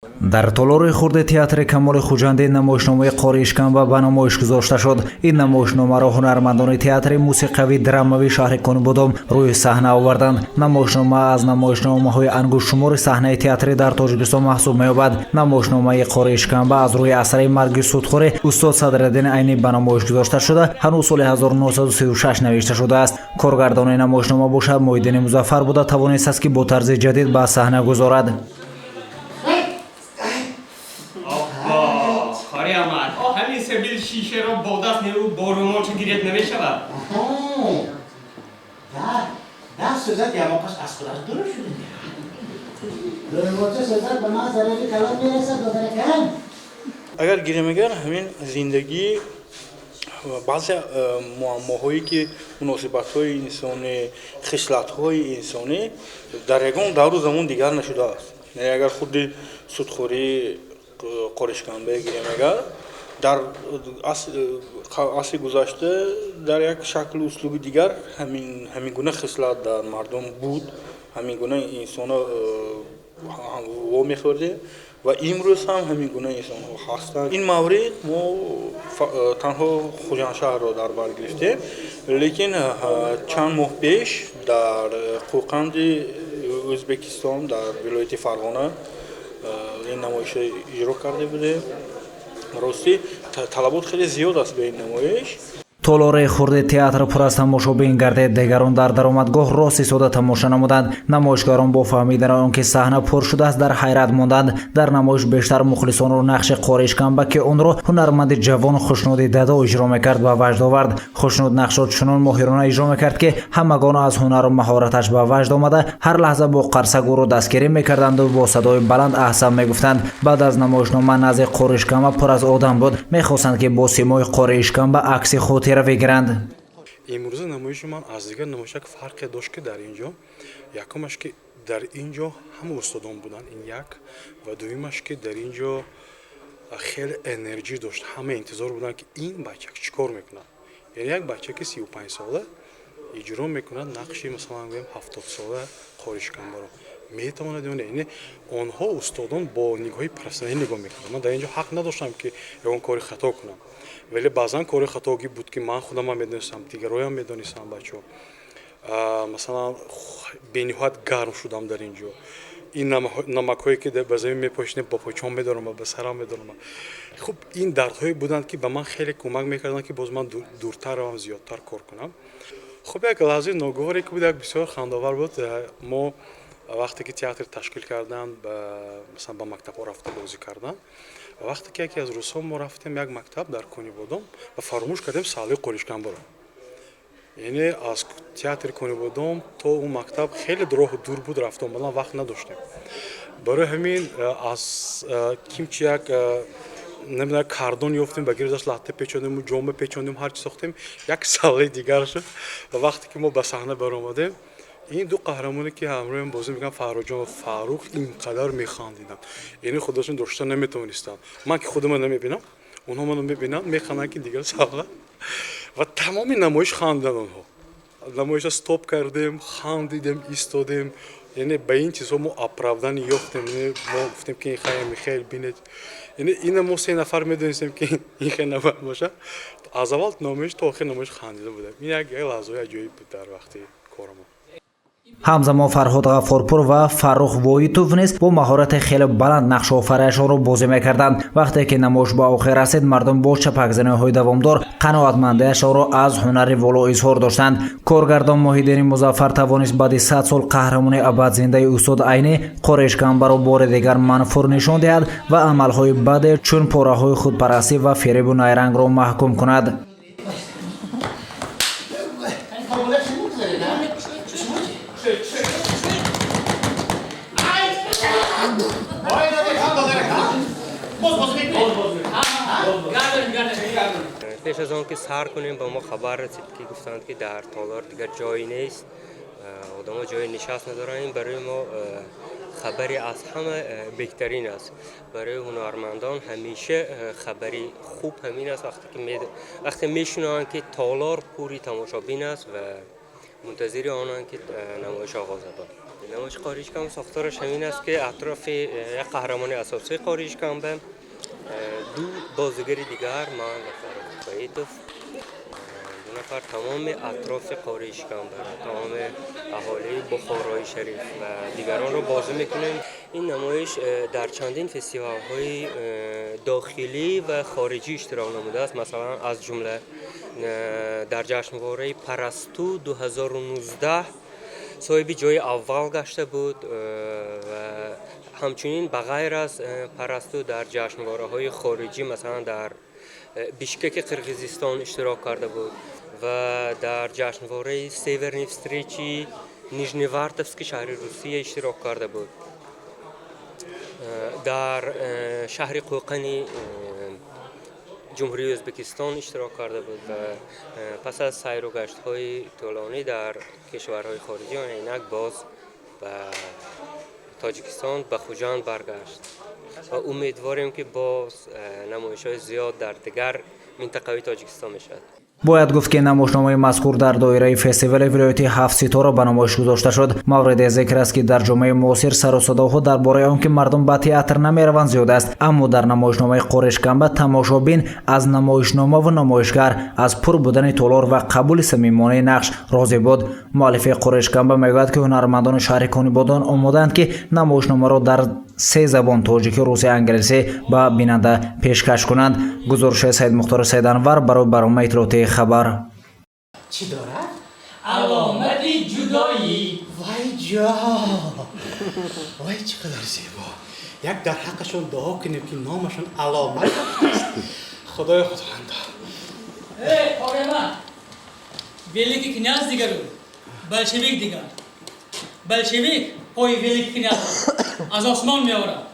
Дар толори хурди театри Камоли Хуҷандӣ намоишномаи Қори Ишкамба ба намоиш гузошта шуд. Ин намоишномаро ҳунармандони театри мусиқавии драмавии шаҳри Конибодом рӯи саҳна оварданд. Намоишнома аз намоишномаҳои ангуштшумори саҳнаи театрӣ дар Тоҷикистон маҳсуб меёбад. Намоишномаи Қори Ишкамба аз рӯи асари Марги судхӯре устод Садриддин Айнӣ ба намоиш гузошта шуда, ҳанӯз соли 1936 навишта шудааст. Коргардони намоишнома бошад, Муҳиддини Музаффар буда, тавонистааст, ки бо тарзи ҷадид ба саҳна гузорад. Қори Аҳмад, ҳамин сабил шишаро бо даст неву бо румолча гирет намешавад. Даст сӯзад, ямоқаш аз худаш дур шуда. Румолча сӯзад, ба ман зарари калон мерасад, додаракам. Агар гирем, агар ҳамин зиндагӣ баъзе муаммоҳое, ки муносибатҳои инсонӣ, хислатҳои инсонӣ дар ягон давру замон дигар нашудааст. Яъне агар худи судхӯрӣ, Қоришканбе гирем, агар дар асри гузашта дар як шаклу услуби дигар ҳамин гуна хислат дар мардум буд, ҳамин гуна инсонҳо вомехӯрдем ва имрӯз ҳам ҳамин гуна инсонҳо ҳастанд. Ин маврид мо танҳо Хуҷандшаҳрро дар бар гирифтем, лекин чанд моҳ пеш дар Қӯқанди Ӯзбекистон, дар вилояти Фарғона ин намоишро иҷро карда будем. Ростӣ, талабот хеле зиёд аст ба ин намоиш. Толораи хурди театр пур аз тамошобин гардид. Дигарон дар даромадгоҳ рост истода тамоша намуданд. Намоишгарон бо фаҳмидани он ки саҳна пур шудааст, дар ҳайрат монданд. Дар намоиш бештар мухлисонро нақши Қори Ишкамба, ки онро ҳунарманди ҷавон Хушнуди Дадо иҷро мекард, ба ваҷд овард. Хушнуд нақшро чунон моҳирона иҷро мекард, ки ҳамагон аз ҳунару маҳораташ ба ваҷд омада, ҳар лаҳза бо қарсак ӯро дастгирӣ мекарданду бо садои баланд аҳсан мегуфтанд. Баъд аз намоишнома назди Қори Ишкамба пур аз одам буд. Мехостанд, ки бо симои Қори Ишкамба акси хотира бигиранд. Имрӯза намоиши ман аз дигар намоиш як фарқе дошт, ки дар ин ҷо якумаш, ки дар ин ҷо ҳама устодон буданд, ин як, ва дуюмаш, ки дар ин ҷо хеле энерҷӣ дошт. Ҳама интизор буданд, ки ин бачак чӣ кор мекунад. Яъне як бачаки 35-сола иҷро мекунад нақши, масалан гӯем, 70-сола Қоришкамбаро, метавонад ё не? Яъне онҳо, устодон, бо нигоҳи профессионалӣ нигоҳ мекунанд. Ман дар ин ҷо ҳақ надоштам, ки ягон кори хато кунам, вале баъзан кори хатогӣ буд, ки ман худамам медонистам, дигароям медонистам, бачаҳо. Масалан, бениҳоят гарм шудам дар ин ҷо. Ин намакҳое, ки ба замин мепошидем, ба почом медаромад, ба сарам медаромад. Хуб, ин дардҳое буданд, ки ба ман хеле кӯмак мекарданд, ки боз ман дуртар равам, зиёдтар кор кунам. Хуб, як лаҳзаи ногуворе ки буд, як бисёр хандаовар буд. Мо вақте ки театр ташкил карданд, масалан, ба мактабҳо рафта бозӣ карданд, вақте ки яке аз рӯзҳо мо рафтем як мактаб дар Конибодом ва фаромӯш кардем саллаи Қоришкамбаро. Яъне аз театри Конибодом то он мактаб хеле роҳу дур буд, рафта омадан вақт надоштем. Барои ҳамин аз кимчи як, намедонам, кардон ёфтем, ба гирдаш латта печондему, ҷома печондем, ҳарчи сохтем, як саллаи дигар шуд. Ва вақте ки мо ба саҳна баромадем, ин ду қаҳрамоне, ки ҳамроҳам бозӣ мекунанд, Фарроҷон ва Фаррух, ин қадар механдиданд, яъне худашон дошта наметавонистанд. Ман ки худама намебинам, онҳо маро мебинанд, механданд, ки дигар салла, ва тамоми намоиш хандиданд онҳо. Намоиша стоп кардем, хандидем, истодем. Яъне ба ин чизҳо мо оправдание ёфтем. Мо гуфтем, ки хел бинед, яъне ина мо се нафар медонистем, ки ин хел набояд бошад. Аз аввал намоиш то охир намоиш хандида будем. Ин як лаҳзаҳои аҷоиб буд дар вақти корамон. Ҳамзамон Фарҳод Ғаффорпур ва Фаррух Воитов низ бо маҳорати хеле баланд нақшофарияшонро бозӣ мекарданд. Вақте ки намоиш ба охир расид, мардум бо чапакзаниҳои давомдор қаноатмандиашонро аз ҳунари воло изҳор доштанд. Коргардон Муҳиддини Музаффар тавонист баъди 100 сол қаҳрамони абадзиндаи устод Айнӣ, Қоришкамбаро бори дигар манфур нишон диҳад ва амалҳои баде, чун пораҳои худпарастӣ ва фиребу найрангро маҳкум кунад. Пеш аз он ки сар кунем, ба мо хабар расид, ки гуфтанд, ки дар толор дигар ҷой нест, одамо ҷои нишаст надоранд. Ин барои мо хабари аз ҳама беҳтарин аст. Барои ҳунармандон ҳамеша хабари хуб ҳамин аст, вақте мешунаванд, ки толор пури тамошобин аст ва мунтазири онанд, ки намоиш оғоз ёбад. Намоиши Қори Ишкамба сохтораш ҳамин аст, ки атрофи як қаҳрамони асосии Қори Ишкамба ду бозигари дигар, ман ва Фаррух Баитов, ду нафар тамоми атрофи Қори Ишкамбаро, тамоми аҳолии Бухорои Шариф ва дигаронро бозӣ мекунем. Ин намоиш дар чандин фестивалҳои дохилӣ ва хориҷӣ иштирок намудааст. Масалан, аз ҷумла дар ҷашнвораи Парасту 2019 соҳиби ҷои аввал гашта буд ва ҳамчунин ба ғайр аз Парасту дар ҷашнвораҳои хориҷӣ, масалан, дар Бишкеки Қирғизистон иштирок карда буд ва дар ҷашнвораи Северные встречи Нижневартовски шаҳри Русия иштирок карда буд. Дар шаҳри Қӯқани Ҷумҳурии Ӯзбекистон иштирок карда буд ва пас аз сайру гаштҳои тӯлонӣ дар кишварҳои хориҷӣ инак боз ба Тоҷикистон, ба Хуҷанд баргашт ва умедворем, ки боз намоишҳои зиёд дар дигар минтақаҳои Тоҷикистон мешавад. Бояд гуфт, ки намоишномаи мазкур дар доираи фестивали вилояти ҳафт ситора ба намоиш гузошта шуд. Мавриди зикр аст, ки дар ҷомеаи муосир сару садоҳо дар бораи он ки мардум ба театр намераванд, зиёд аст, аммо дар намоишномаи Қоришкамба тамошобин аз намоишномаву намоишгар, аз пур будани толор ва қабули самимонаи нақш розӣ буд. Муаллифи Қоришкамба мегӯяд, ки ҳунармандони шаҳри Конибодон омодаанд, ки намоишномаро дар се забон: тоҷикӣ, русӣ, англисӣ ба бинанда пешкаш кунанд. Гузориши Саидмухтори Саиданвар барои барномаи иттилоотии «Хабар». Чӣ дорад? Аломати ҷудоӣ. Вай ҷон, вай, чӣ қадар зебо! Як дар ҳаққашон дуо кунем, ки номашон Аломат аст. Худои худованда. Э, Қорема, великий князь дигару большевик дигар. Большевик пои великий князь аз осмон меорад.